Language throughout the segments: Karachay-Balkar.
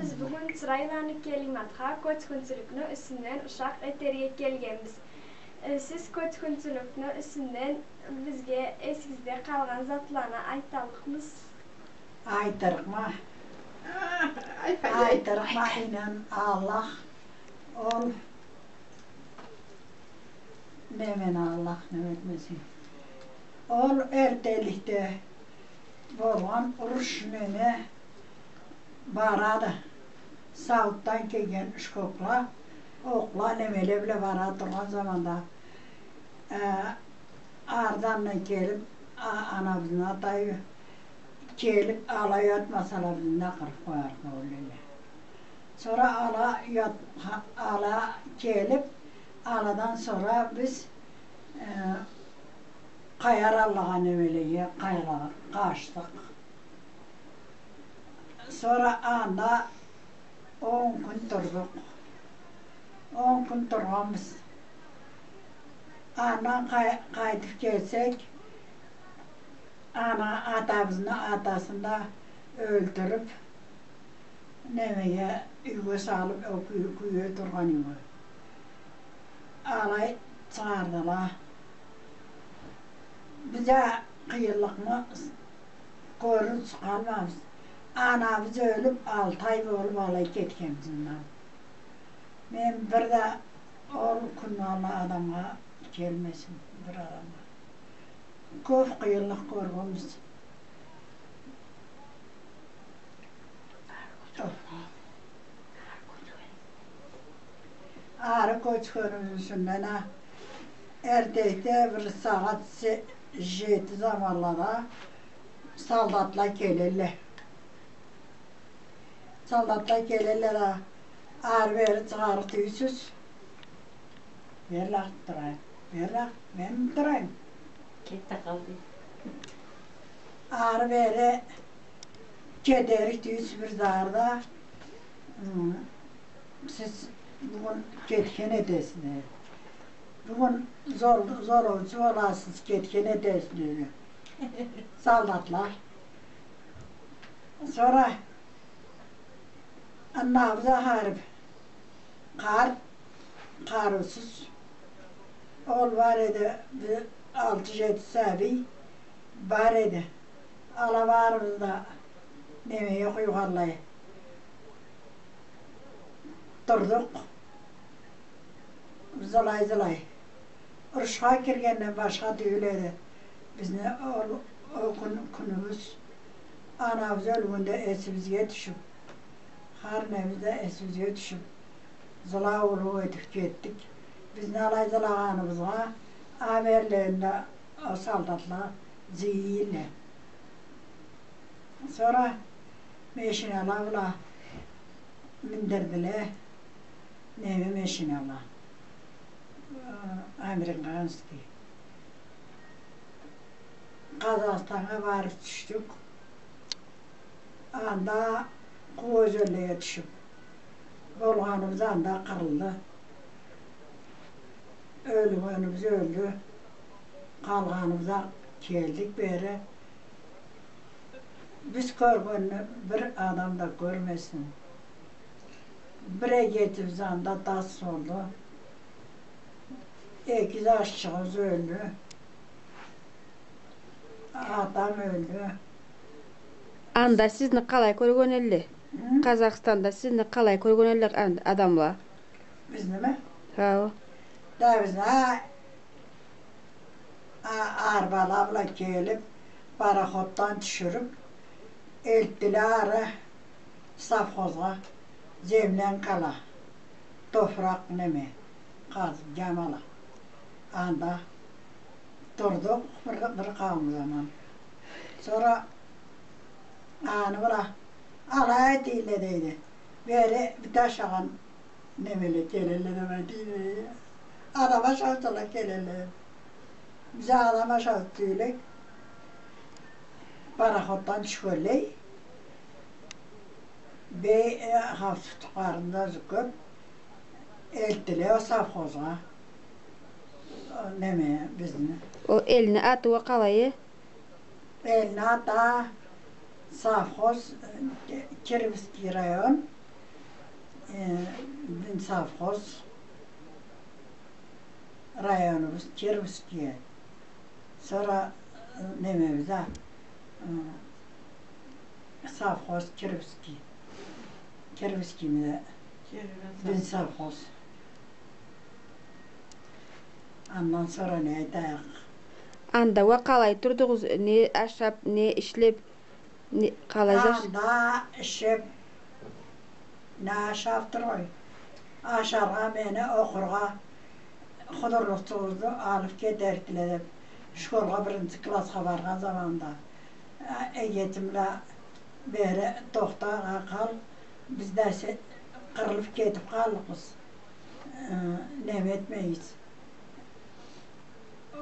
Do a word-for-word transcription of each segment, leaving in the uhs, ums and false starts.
Биз бюгюн Чырайланы келиматха кёчгюнчюлюкню юсюнден ушакъ этерге келгенбиз. Э, сиз кёчгюнчюлюкню юсюнден бизге эсигизде къалгъан затланы айталлыкъмысыз? Айтырыкъма. Айтырыкъма, ийнан, Аллах. Ол Неме, Аллах неме этмесин. Ол эртденликде болгъан уруш неме барады. Саутдан келген ушкокла, окъла, немеле бла бара тургъан заманда, э, ардандан келип, а-, анабызны атай келип, алай атмасала, бизни да къырып къоярыкъла, ойлайла. Сора ала ят-, ха-, ала келип, аладан сора биз, э, Къаяраллагъа немелеге, къайлагъа къачдыкъ. Сора анда он кюн турдукъ. Он кюн тургъанбыз. Андан къай-, къайтып келсек, ана, атабызны атасын да ёлтюрюп, немеге, юйге салып, ол кюй-, кюйде тургъан юйге. Алай чыгъардыла. Биз а къыйынлыкъны кёрюрча къалмабыз. Анабыз ёлюп, алты ай болуп, алай кетгенбиз мындан. Мен бир да ол кюнню адамгъа келмесин, бир адамгъа. Кёп къыйынлыкъ кёргенбиз. Ары кёчгенибиз юсюнден а, эртденликде бир сагъат же-, жети заманлада солдатла келелле. Солдатла келелле да, ары-бери чыгъарыкъ тюйюлсюз. Берлакъ турайым, берлакъ, мен турайым. Кет да къал, дей. Ары-бери кетерик тюйюлсюз бир зат да, м, сиз бюгюн кетген этесиз, дей. Бюгюн зол-, золоучу боласыз, кетген этесиз, деди солдатла. Сора анабыз да харип, къар-, къарыусуз. Ол бар эди, бир алты-жети сабий бар эди. Ала барыбыз да немеге къуйгъанлай турдукъ. Зылай-зылай. Урушха киргенден башха тюйюл эди. Бизни ол, ол кюн, кюнюбюз, анабыз ёлгенде эсибизге тюшюп, хар небиз да эсибизге тюшюп, зылай уллу этип кетдик. Бизни алай зылагъаныбызгъа, а берлеринде ол солдатла зыйылла. Сора машинала бла миндирдиле, неме машинала, э, американский. Къазахстаннга барып тюшдюк. Анда къуу ёзенлеге тюшюп, болгъаныбыз анда къырылды. Ёлгенибиз ёлдю. Къалгъаныбыз а келдик бери. Биз кёргенни бир адам да кёрмесин. Бир эгетибиз анда тас болду. Эки зашчыгъыбыз ёлдю. Атам ёлдю. Анда сизни къалай кёрген элле? Хы? Къазахстанда сизни къалай кёрген элле ан-, адамла? Бизними? Хау. Да бизни, а, а, арбала бла келип, пароходдан тюшюрюп, элтдиле ары совхозгъа, землянкала, топуракъ неме, къазып, джамала. Анда турдукъ бир, бир къауум заман. Сора аны бла алай этийле дейди. Бери бир ашагъан немеле келелле да дейди. Адам ашаучула келелле. Биз адам ашаучу тюйюлек. Пароходдан тюшгенлей. Бей, э, хавсутлукъларын да зюкюп, элтдиле ол совхозгъа. О, неме, бизни. Ол элни аты уа къалай эди? Элни аты а совхоз, э, Кировский район, Э, бюн совхоз, районубуз Кировский. Сора, э, немебиз а, э, совхоз Кировский. Кировскиймиз а. Кировский. Бюн совхоз. Андан сора не айтайыкъ? Анда уа къалай турдугъуз, не ашап, не ишлеп, не, къалай заш- Анда ишеп, не ашап тургъай. Ашаргъа, мени окъургъа, худурлукъчугъузну алып кетерикдиле деп, школгъа биринчи классха баргъан заманда, э, эгечим бла бери тохта, къал, биз да се-, къырылып кетип къаллыкъбыз. Э, неме этмейбиз.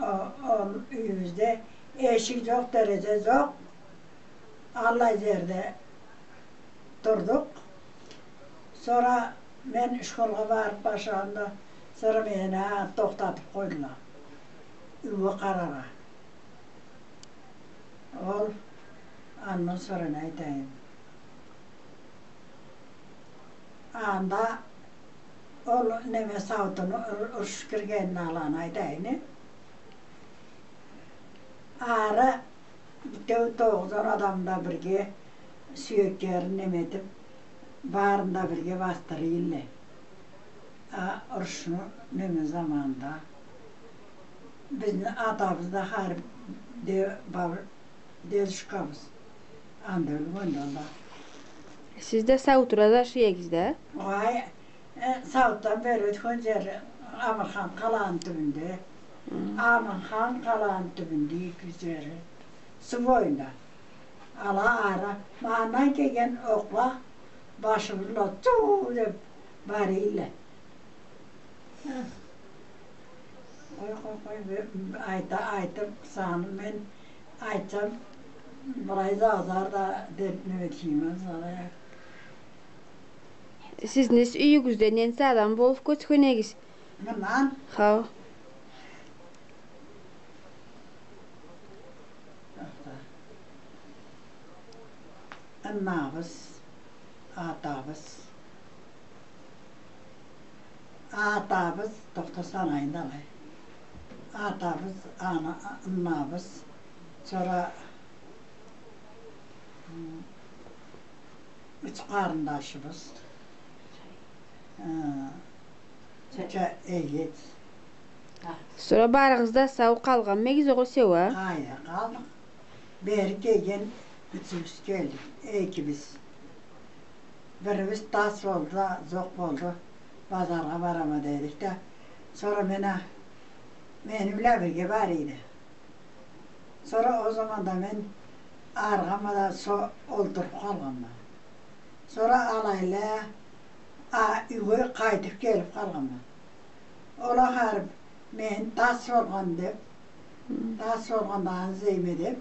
О, ол юйюбюзде эшик зокъ, терезе зокъ. Аллай зерде турдукъ. Сора мен школгъа барып башлагъанда, сора мени а тохтатып къойдула. Юйге къараргъа. Ол, андан сора не айтайым? Анда ол неме сауутуну ур-, уруш киргенин аланы айтайым. Ары битеу тогъуз-он адам да бирге сюекерин неме этип, барын да бирге басдыра эдиле. А, урушну неме заманында бизни атабыз да хар де-, баб-, дедушкабыз анда ёлгенди ол да. Сиз да сауутда зашай эдигиз да? Угъай, э, сауутдан бери ётген зери Амирхан къаланы тюбюнде. Хы. Амирхан къаланы тюбюнде эки зери. Суу боюнда. Ала ары, ма андан келген окъла башыбызла туу деп бара эдиле. Къой, къой, къой, бе-, айта-, айтып, саны мен айтсам, былай да азар да деп, неме этейим, азар. Сизни юйюгюзде ненча адам болуп кёчген эдигиз? Мындан? Хау. Тохта. Анабыз, атабыз. Атабыз, тохта, санайын да алай. Атабыз, ана-, анабыз. Сора, м, юч къарындашыбыз. Э, Ча-, эгет. Сора барыгъыз да сау къалгъанмы эдигиз огъесе уа? Хай, къалдыкъ. Бери келген ючюбюз келдик, экибиз. Бирибиз тас болду да, зокъ болду. Базаргъа барама дедик да. Сора мен а, мени бла бирге бара эди. Сора ол заманда мен арыгъанма да, со-, олтуруп къалгъанма. Сора алайла, а, юйге къайтып келип къалгъанма. Ол а харип, мен тас болгъан деп, хы, тас болгъандан излейме деп,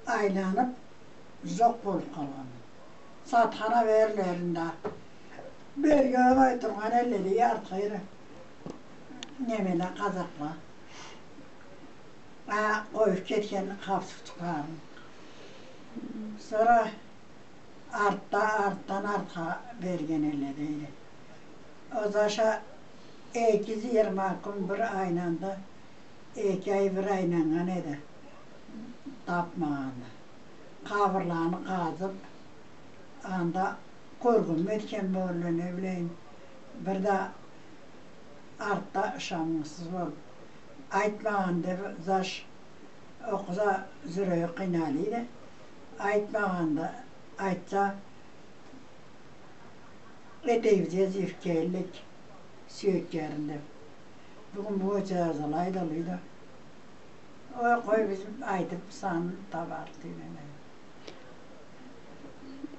айланып, зокъ болуп къалгъанма. Сатхан а берлерин да. Берге болмай тургъан эдиле да, артха эри. Немеле, къазакъла. А, къоюп кетген хапсукъчукъларын. Сора артда, артдан артха берген эдиле, дейди. Ол заш а эки зыйырма кюн бир айланды. Эки ай бир айланнган эди, тапмагъанды. Къабырланы къазып, анда кёргюнмю этген болур, не билейим. Бир да артда ышаннгысыз болуп, айтмагъан деп заш, окъуса, зюреги къыйналайды. Айтмагъанды, айтса, этегибизге зифкеллик сюекерин деп. Бюгюн бу джазалай да алайды. Ой, къой, биз айтып санын табарыкъ тюйюл.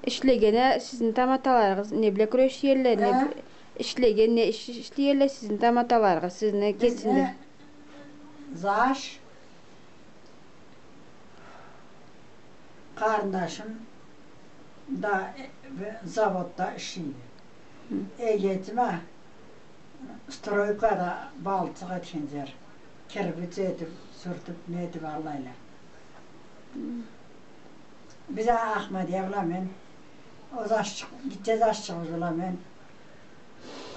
Ишлегенде сизни таматаларыгъыз не бла кюрешелле, не... Э? Ишлегенде иш ишлейелле сизни таматаларыгъыз, сизни кесинде? Бизни заш Къарындашым да, э, заводда ишлейди. Хы. Эгетим а стройкада балчыкъ этген зер. Кирбич этип, сюртюп, нетип аллайла. Хы. Биз а Ахмадия бла мен Ол зашчыкъ, гитче зашчыгъыбыз бла мен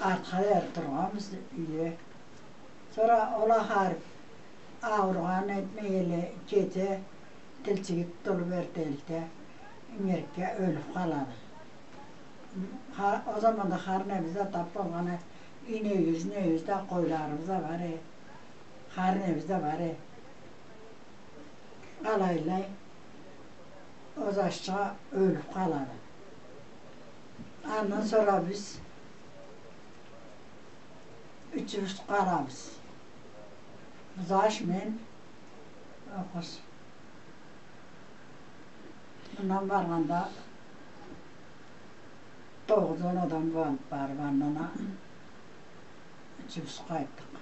артха дери тургъанбыз юйде. Сора ол ахыр ауругъан этмей эле кете, тилчиги тутулуп эртденликде, ингирекге ёлюп къалады. Ха-, ол заманда хар небиз да тап болгъан, инегибиз, небиз да, къойларыбыз да бар эди. Хар небиз да бар эди. Алайлай ол зашчыгъа ёлюп къалады. Андан сора биз ючюбюз къалабыз. Заш, мен, ол къыз. Мындан баргъанда тогъуз-он адам болуп барып, андан а ючюбюз къайтдыкъ.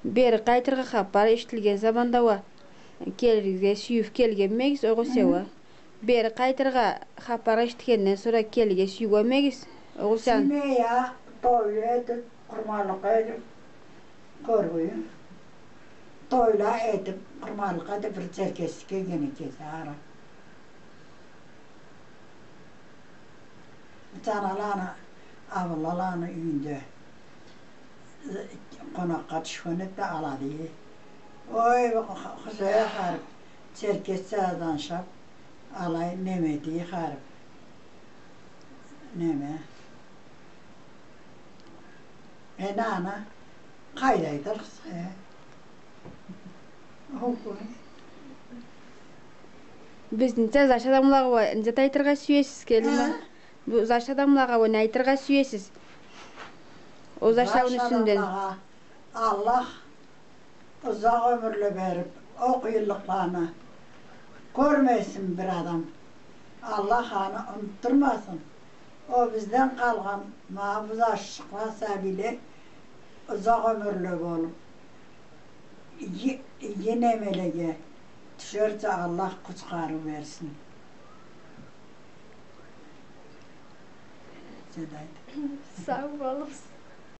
Бери къайтыргъа хапар эшитилген заманда уа келирге сюйюп келгенмегиз, огъесе уа? Бери къайтыргъа хапар эшитгенден сора келирге сюйгенмегиз, огъесе? Сюймей а, тойла этип, къурманлыкъ этип, кёргюлю. Тойла этип, къурманлыкъ этип, бир Черкесске келгенек эди ары. Бир тане аланы, Абдуллаланы юйюнде къонакъгъа тюшген эди да, ала дей: «Ой, Ху-, Хузей харип, Черкесча да аншап, алай неме дей харип». Неме. Э, аны къайда айтырыкъса, э? Окей. Бизнича, заш адамлагъа уа не зат айтыргъа сюесиз, келин а? Э? Бу заш адамлагъа уа не айтыргъа сюесиз? Ол зашланы юсюнден. Заш адамлагъа Аллах узакъ ёмюрле берип, ол къыйынлыкъланы кёрмесин бир адам. Аллах аны унутдурмасын. Ол бизден къалгъан, ма бу зашчыкъла, сабийле узакъ ёмюрле болуп, иги, иги немелеге тюшерча Аллах къутхарыу берсин. Сен айт. Сау болугъуз.